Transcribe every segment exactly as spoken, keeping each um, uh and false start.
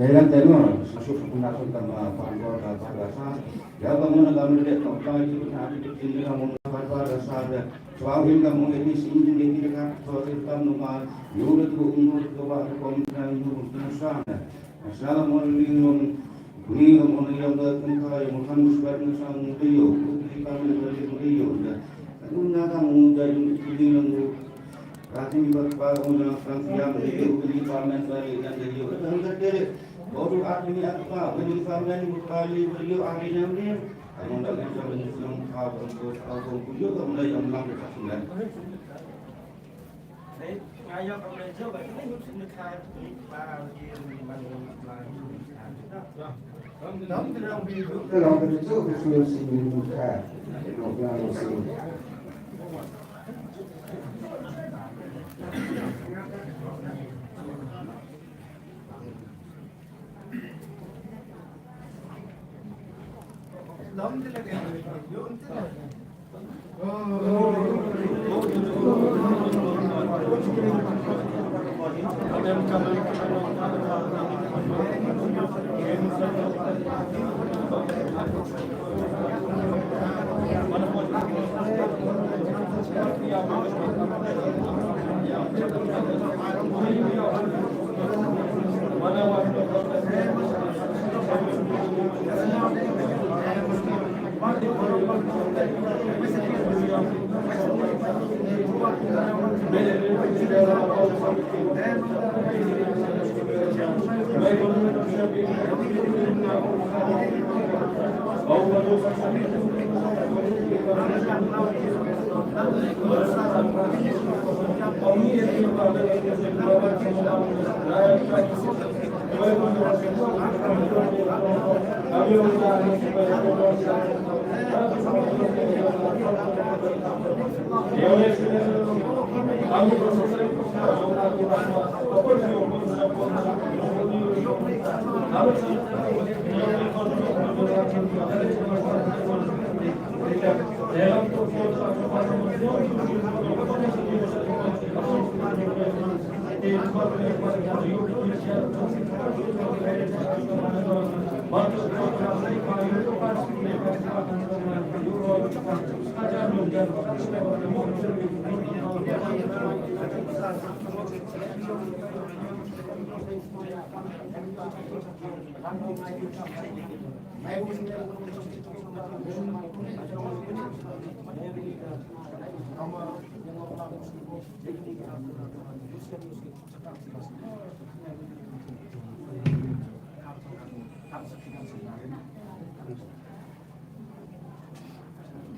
Kailan tæ no, sa suk suk na suk tam, ah, pan ko ta pan ka sa. Ya ka mo na ka mo de ka ka ji na ji ji na mo na pan pan ka sa de. Chwa hin ka mo ni sin ji ni ka to ri tam no ma. Yo de ko mo de ko ba ko mo na yo ko sa na. Sa mo ni yo ni yo mo ni yo de kan ka yo mo kan suk na sa mo de yo. Ko ki ka mo de yo de. Ko na ka mo de yo ni yo. Rati mi bat pa ko na kan siam de yo ni pa men ba de yo. Kan ka de. Baru arti ni apa? Bagi pamen bukali beliau ahli nyamrin. Kamu dah kata bagi senang kau untuk kau pun kujur kamu dah yang lang dekat sungai. Ngayo kamu dah jauh bagi ni sini kau ni para lagi ni mana lagi. Dalam dalam video dalam video video sini kau. Dalam sini.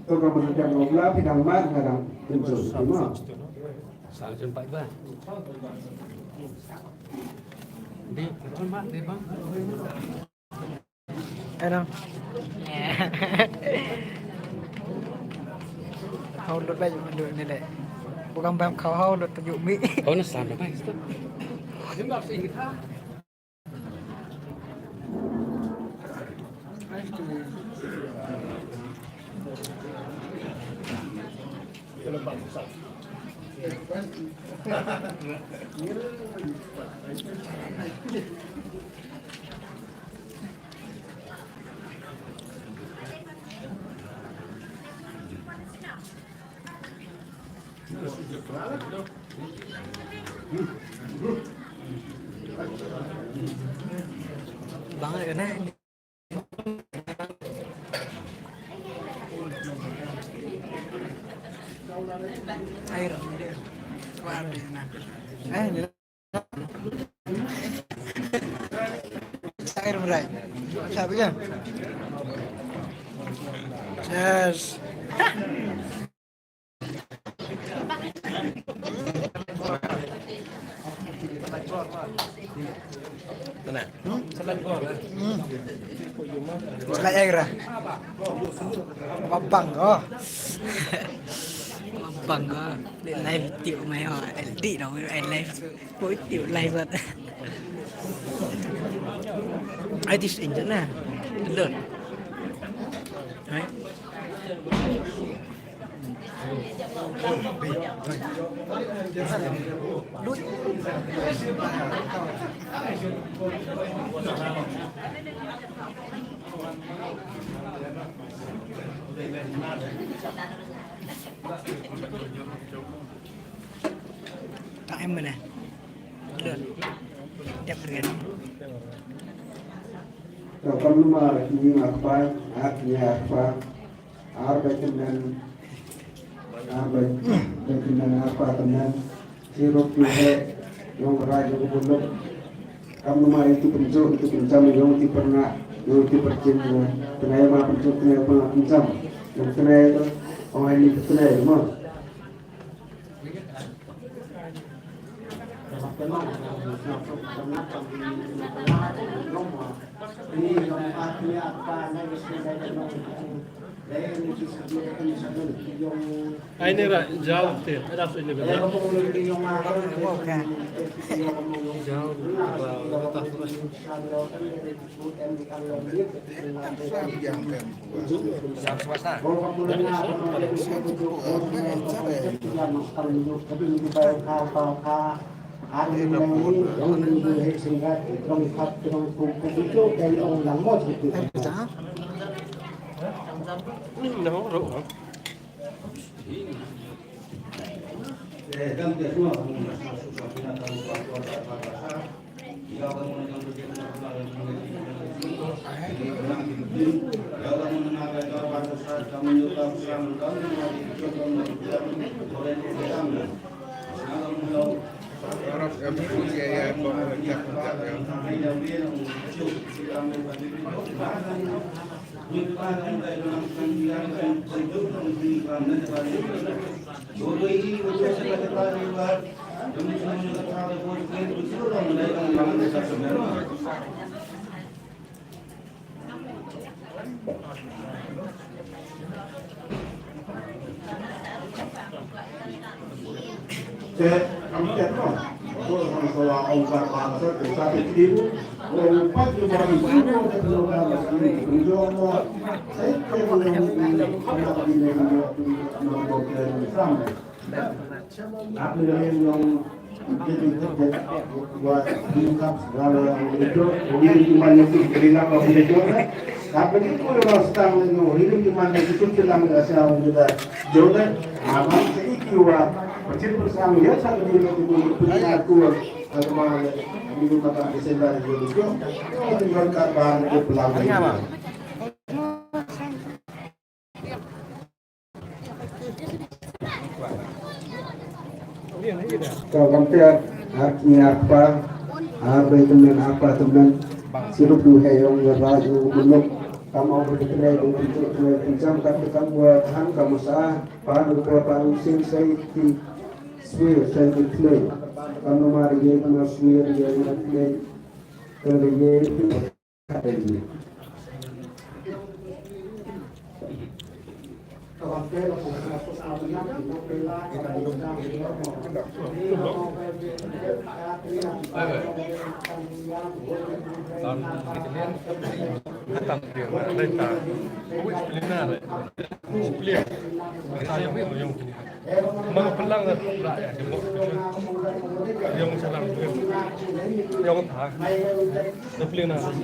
To ka mun ka mo la phi dang mat nga dang pynchun, mo. Sal jun pai ba. Di, mat di bang. Hello. Hau lut la yu lut ni le. Bukan bam kau hau lut yu mi. Oh, na slam da bai. Bang, eh, kena. Air. Wah, ada, nah. Eh, ni. Air mulai. Siapa ya? Yes. Tenang. Hmm? Lai air ah. Babang ko. Babang ko. Live tip mai ho. L D no, live. Poi tip live. Ai, this engine na. Lon. Hai. Em mana? Lut. Dep rin. Ka kam luma ki nga pa, ak nya pa. Ar ba kynnan, ar ba, ba kynnan, ar pa kynnan. Chirup ki he, yong raj yong buluk. Kam luma itu pynjok, itu pynjam, yong ti pyrna, yong ti pyrjin, tnai ma pynjok, tnai ma pynjam. Yong tnai tu, ong ai ni tnai, mo. Ai ni ra, jauh te, ada tu ini benar. Jauh, apa, apa tu? Te, kam te ko. Ko ko ko wa ong ka ba sa te sa te ti. Ko pa ti ba ni ko ko te ko ka ba ni ko mo. Sai te ko ni ko ni ko ni ko ni sam. Ap ni yong jadi wa di kap segala itu, ini cuma itu cerita kau punya juga. Tapi itu kalau setang itu, ini cuma itu cerita nggak sih orang kita juga. Abang seiki wa, kecil bersama ya, satu di itu punya aku, aku mah, ini kata Desember itu juga. Oh, tinggal kabar ke pulang. Ka kamte ar ki ar pa, ar ba tymmen, ar pa tymmen, sirup du he yong ya ba ju buluk, kam au ba tymmen, du tymmen, tymmen, tymmen, kam, kam wa than, kam sa, pa du pa, pa du sin, sai ti, swear, sai ti tymmen, kam no ma ri ye, ma swear, ye, ma tymmen, ka ri ye, Mang pelang dah pula ya, jemput. Yang salam. Yang tak. Dah peling dah.